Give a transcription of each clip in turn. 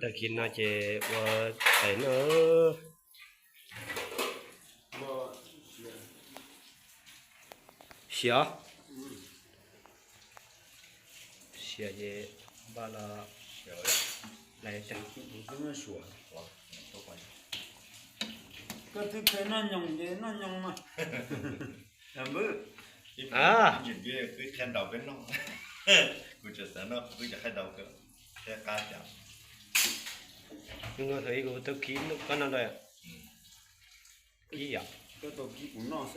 Tag kis no ces ua tais noj. Siav, siav ces npaj los lais tag. Kuv tau kib koj noj dua. Kib yom. Kuv kib koj noj.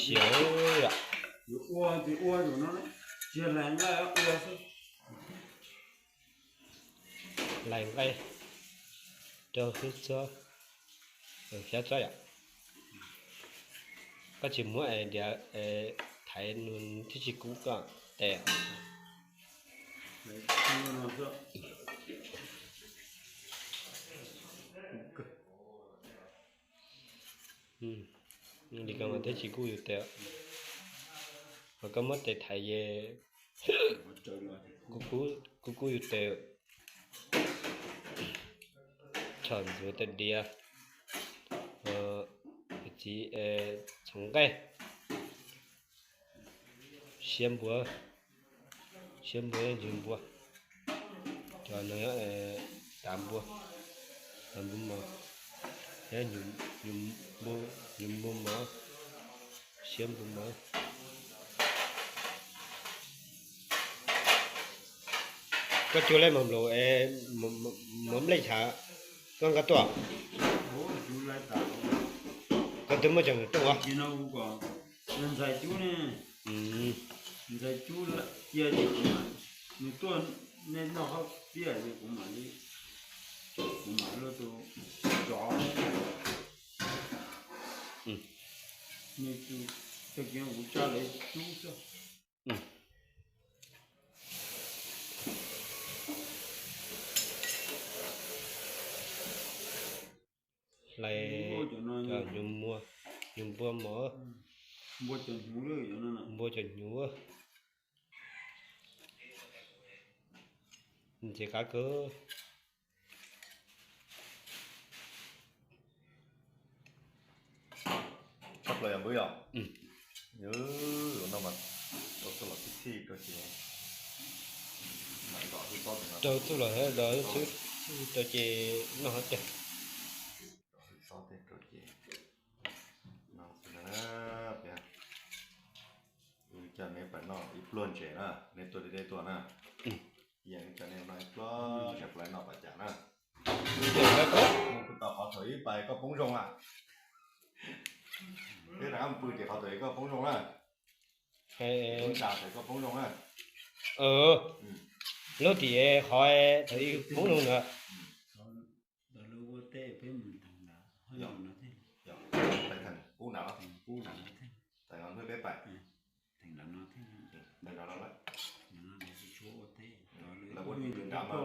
Siav yom. Lais nqaij rau hwb txob, xyab txob yom. Koj tsis muab es diav thaiv nws thiaj tsis kub koj tes. Li ko mas thiaj tsis kub yus tes. Ho koj muab tes thaiv ces kub kub yus tes. Txhob ntxuav tes diav, txiv txhoov nqaij, siab npua, siab npua, ntsis npua. Cov no yog tav npua, tav npua mov, thiab nyuv npua mov, siab npua mov. Koj cua laj mov nplaum, mov nplej ntshav, koj nqa tuaj. Koj twb muaj cov nws tuaj. Ntxhais cub ne, ntxhais cub cia ces kuv mam, nws tuaj, nej noj hauv tiaj ces kuv mam li, kuv mam li tus zov. Nej tag kis kuv tsa lawv cub xwb. Lais cov nyuv npua mov, npua cov hnyuv, ntxim qab kawg. Tshaj plaws yog npwb yom. No mas rau txuj los txhij rau ces, rau txuj los txhij rau ces noj hov teg. Coj nej pais noj ib pluag ntses na, nej tuaj deb deb tuaj na. Yog coj nej noj ib pluag ntses, pais noj pam cas na. Kuv tau qhov thaum ib pais koj poob zoo na. Peb rov qab pw ces qhov thaum ib koj poob zoo na. Lub nta thaum koj poob zoo na. Lub tim qhov thaum ib poob zoo na. Peb pais, lawv ua nram no,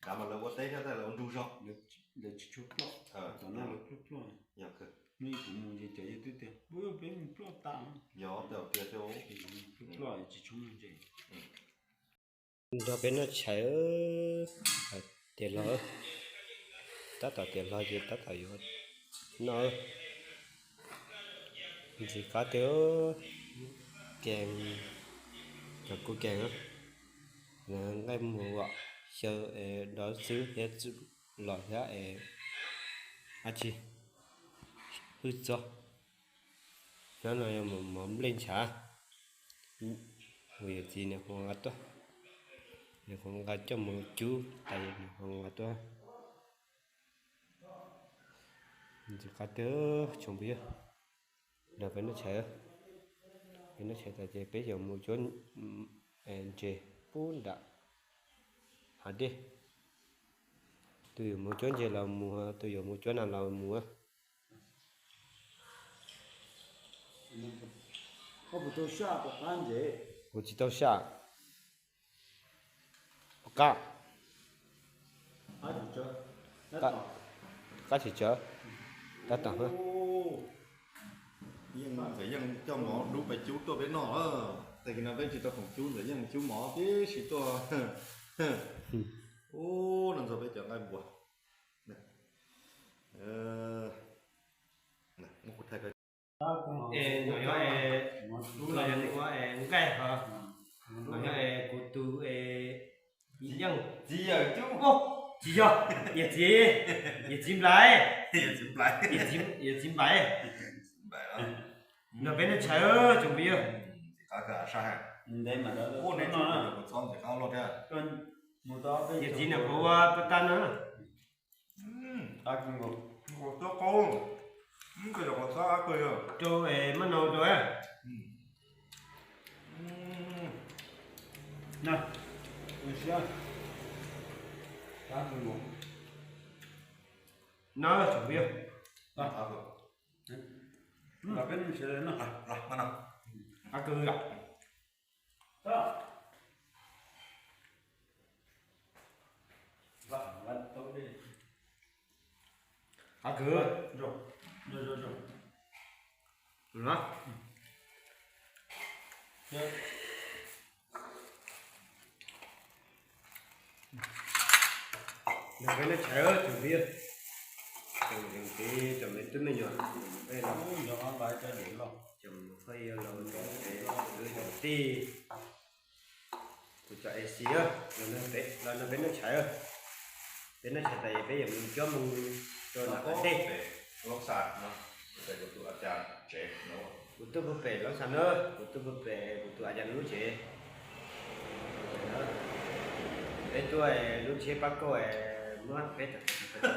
nram mas lawv ua teb thiab lawv ua ntug zog. Yog, yog tiag tiag. Nrog peb noj tshais, tiav hlo, tab tom tiav hlo ces tab tom yuav noj. Ntxim qab tiag, kees, cov kuv kees, nqaij muag, xyaw es dov xwb thiab txuj lom thiab es dab tsi, hwj txog. Nyob no yog mov nplej ntshav. Kuv yawm txiv nws ho nqa tuaj, nws ho nqa coj mus cub tas nws ho nqa tuaj. Ntxim qab tiag tsoom phooj ywg, nrog peb noj tshais, peb noj tshais tas ces peb yuav mus cuab ntses pub nram hav dej. Tus yuav mus cuab ntses los mus, tus yuav mus cuab nas los mus. Koj puas tau saj puas qab ntsev? Kuv tsis tau saj. Puas qab? Qab tsis tsawv. Tab tom. Yeej, Ntxawm Yeej coj mov dub pais cub tuaj peb noj. Tag kis no peb tsis tau khoom cub, Ntxawm Yeej cub mov tib si tuaj. Ub, no ntxuag peb cov nqaij npua. Muab kuv thaij. Es no yog, no yog nqaij hov, no yog es kuv tus, Yeej, txiv yawm cub, tsis yog, yawm txiv, yawm txiv nplai, yawm txiv nplai. No peb noj tshais tsoom phooj ywg. Yawm txiv no kuv ua pab tag no. Rau maj nau rau. No tsoom phooj ywg, peb noj tshais no. Qab kwv. Nrog peb noj tshais tsoom phooj ywg, tsoom niam tsoom txiv, tsoom me tub me nyuam, peb los, tsoom phooj ywg laus tsoom tij, kuv cov A C, los nrog peb noj tshais. Peb noj tshais tas peb yuav mus cuab moo rau nram qab dej. Kuv tuaj puag pem Loob Xas na, kuv tuaj puag pem kuv tus a cas lub tsev. Peb tuaj lub tsheb pab kauj muab peb, no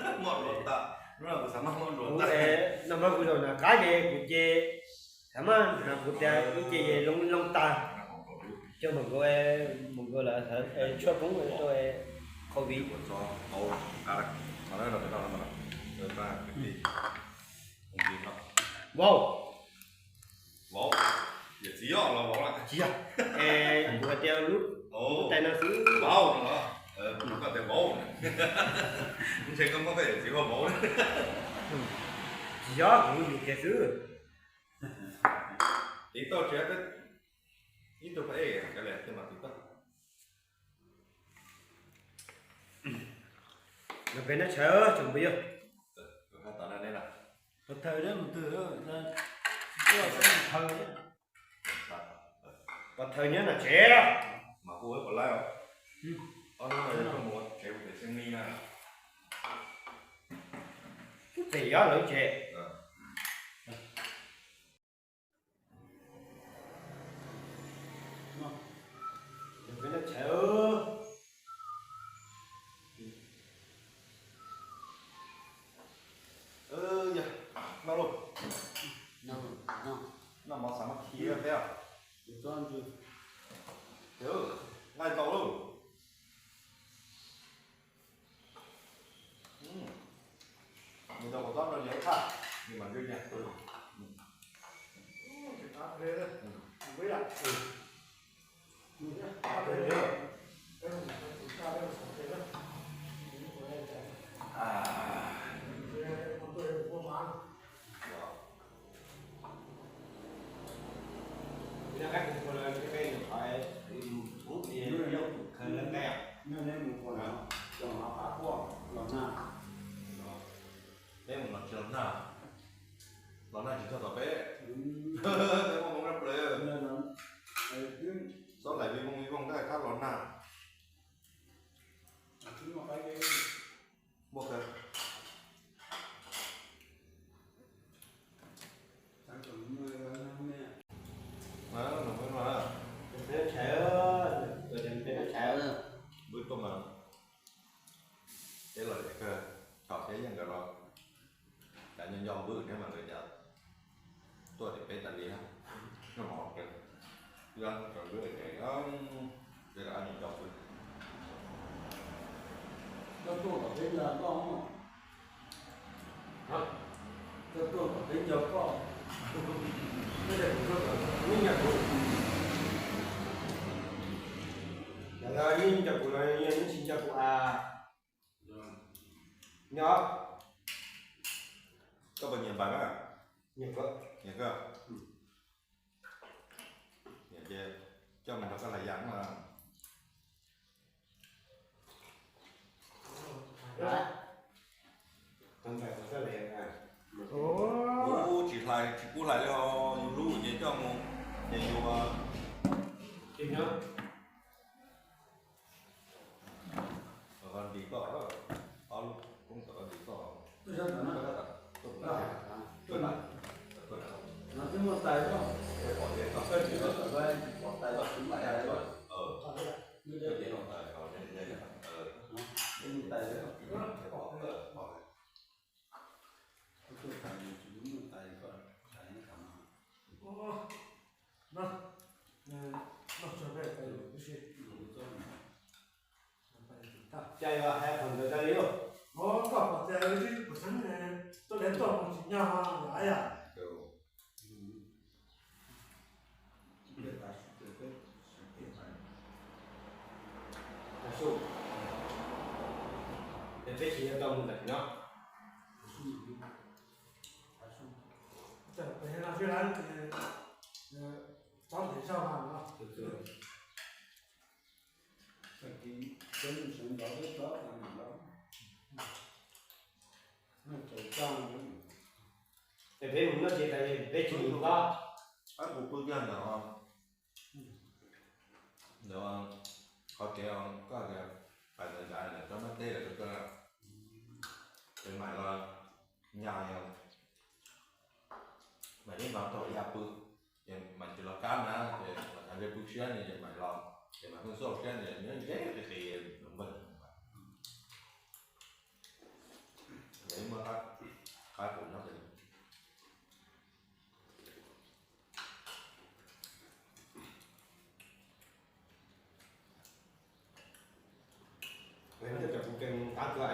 mas kuv zaum nram qab ces kuv ces, xav mas kuv tias ib ce ces loo loo tag. Coj mus nkaus, mus nkaus lawm, tshuaj poob rau COVID. Vauv, yawm txiv os los vauv lawm. Tsis yog, kuv hais tias lub, lub tais no xwb. Vauv no los, kuv koj tias vauv, ntshe koj muab koj yawm txiv hu vauv. Tsis yog, kuv yus kiag xwb. Tiv tauj tsis, ib tug pab ej kav liam tej mas tiv tauj. Nrog peb noj tshais tsoom phooj ywg. Pov thawj, pov thawj nyob nram tsev. Tub txim yob lawv tsev. Nrog peb noj tshais. Yog, noj lauj. Noj mov xav mab khi peb os. Nqaij ntau lauj. Nws tau kov tob rau yog ib thaj, nws mam ntswj nyag. Peb mus los tsis los nag, los nag tsis txog tom peb. Peb muaj hmoob nyob plaws. Xob laim vij voog vij voog tab khab los nag. Muaj kawg. Peb tuaj mas, peb los tsev kawg, thaum peb yeej nkawd los, cas nyob nco npwj thiab mas nkawd cas tuaj tim peb tas li na. Noj mov, noj mov, peb los nco npwj. Koj tuaj kom peb nco koj. Koj tuaj kom peb nco koj. Yeej nco kuv, yeej nco kuv no, yeej tsis nco kuv as. Nyob. Koj puas nyiam npais mas? Nyiam koj. Nyiam koj. Nyiam ces coj mus nrog koj lais yam mas. Ub, tsis hlais, tsis pub hlais li os, yus hlub ces coj mus, ces yus ntim koj, ob lub koob tom koj ntim koj. Cas yuav hais qhov ntawd tag li lauj? Koj pom tias wb puas tseeb, tuaj deb tuaj mus tsis nyog yom. Tav su, peb tsis yog tau mus ntawm no. Peb no sib lab ces txob ntev zog mas no. Tag kis peb mus sawv ntxov peb txob tas mam los. Noj tsaus tag. Es peb mus noj tsis tas peb tsis mus txob. Ab, kuv pw kiag ntawm, ntawm qhov kev, koj tias pais ntawm nrad ntawm tsob npab teb lawm, ces mam los nyas, mam ib ntov thaum ya pw, ces mam tsis los kab na, ces mam nrhiav ntsej pw siab ne, ces mam los, ces mam pheej xauj siab ne, nyob ze qis qis npawg. Yog ib muab qab, qab kuv nyob pem. Cov kuv kev qab kua.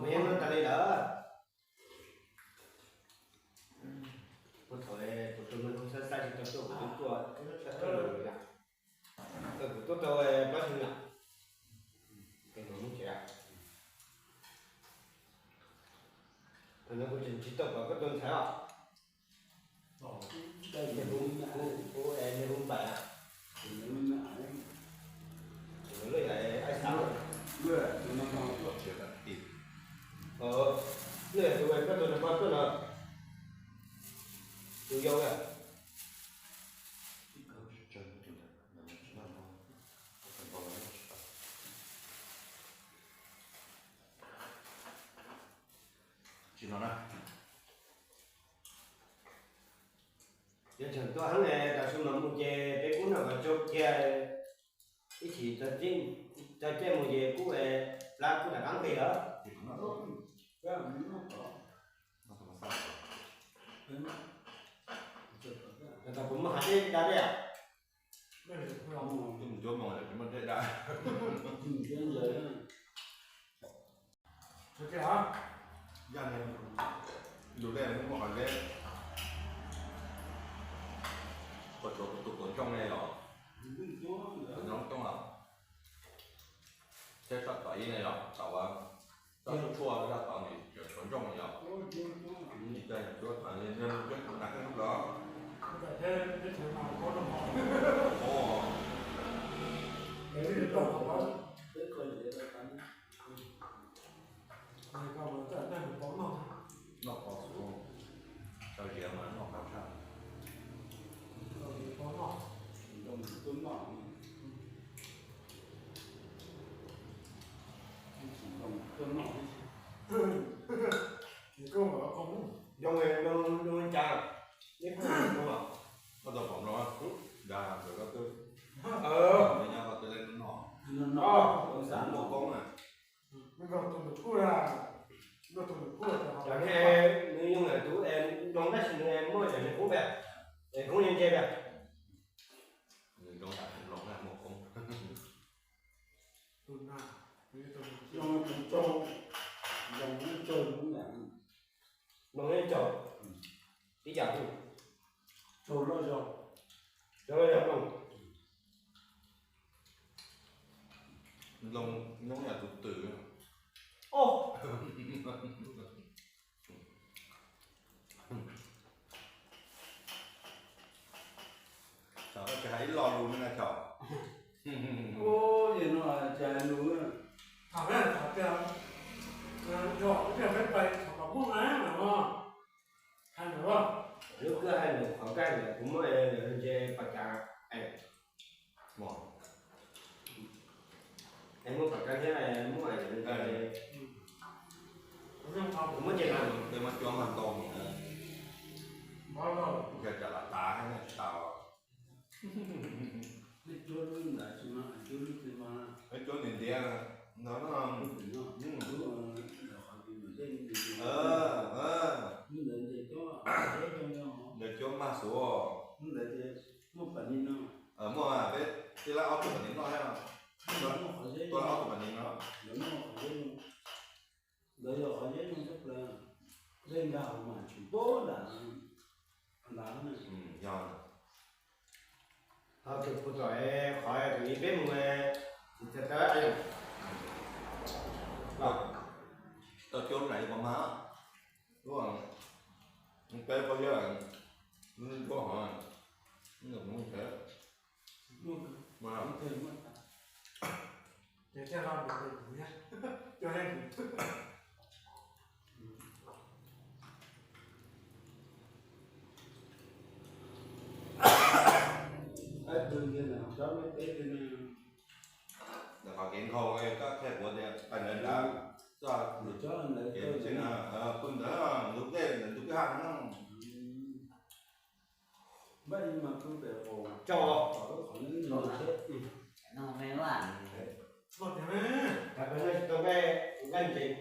Mus noj tas li lawm. Ua thaum tus tus me hu xab xab tsis tau tuaj, kuv twb tuaj, kuv tuaj tau plaub xyoo lawm. Ces mus tsev. Thaum no kuv tseem tsis tau kom koj tau ntxhais os. Kuv es nws hu npaim. Lawv yog aib xav. Lawv yog tus koj tus nws pog tuaj no. Tus yau yog. Tsis no na. Yuav tseem tuaj heev, tam sim no mus ces peb kuj noj kom tsau kiag, ib chim txog caij mus ces kuj plab kuj rov qab nqis lawm. Tam kuv mus hav dej da dej. Mus cuab moos lawm tsis muaj dej da. Yog li, yus dej muaj qhov zeb, puas tshuav kuv tus tuav ntsooj ne yom? Tuav ntsooj os. Thiab soj tom ib ne yom, tom uas tsob tshuaj tshuaj zaj tom ntawd tshuav ntsooj yom? Tsis tau yog cuab tom ntawd, cuab tom ntawd los. Noj qos xwb, tso ziav mas noj qos tshaj. Zoo li cas, neb pheej zoo los? Koj tau pom mlom, dag kawg koj twb, nyob koj twb leb noj noj. Cov nws yoog tus es nploos tab sis nws muaj cov nws koob pem, es koob yeej ntse pem. Nws zoo tam nploos muaj koob. Nploos yeej tsaug, nploos yeej tsaug, ib yam, tsaug loj zog, tsaug loj zog nploos. Nploos nyob yam tus twm. Thaum koj tsis hais ib lo lus li na thaum. Ua li no tsis hais lus. Thaum na, thaum tias, thaum peb pais thaum pom muaj na no, hais lus, lub koj hais lus qhov kaj ntawd kuv muaj ntse pom cas. Es muaj pom kaj thiab muaj, kuv muaj ces na, tej muab cuab mag ntau mus na, yog tsam lam tav thiab tsis tau. Cuab ntiav ntiav no, ntawd cuab mag xuav. Muaj pab ni no, muaj peb tij laug ob tug pab ni noj thiab, tuaj ob tug pab ni no. Ntawd yog qhov zeb zoo tshaj plaws, zeb nkag hauv mas tshwm pub nram ntawd. Yog, ho tus puag tom qhov tus ib peb mus, tsis txawj tawb. Tau cuab nram ib qho mag, peb qhov yog cuab hov, nws kuv ntshe. Ntawm qhov kev nkhaus koj qhia kuv tias pais ntawd nrad, txoj kev tsev no, pw ntawd ntug dej ntawd ntug kwj ha no. Npaj ib mas pw pem qaum, tso qhov no me, tsis tau nqaij, nqaij ntsev.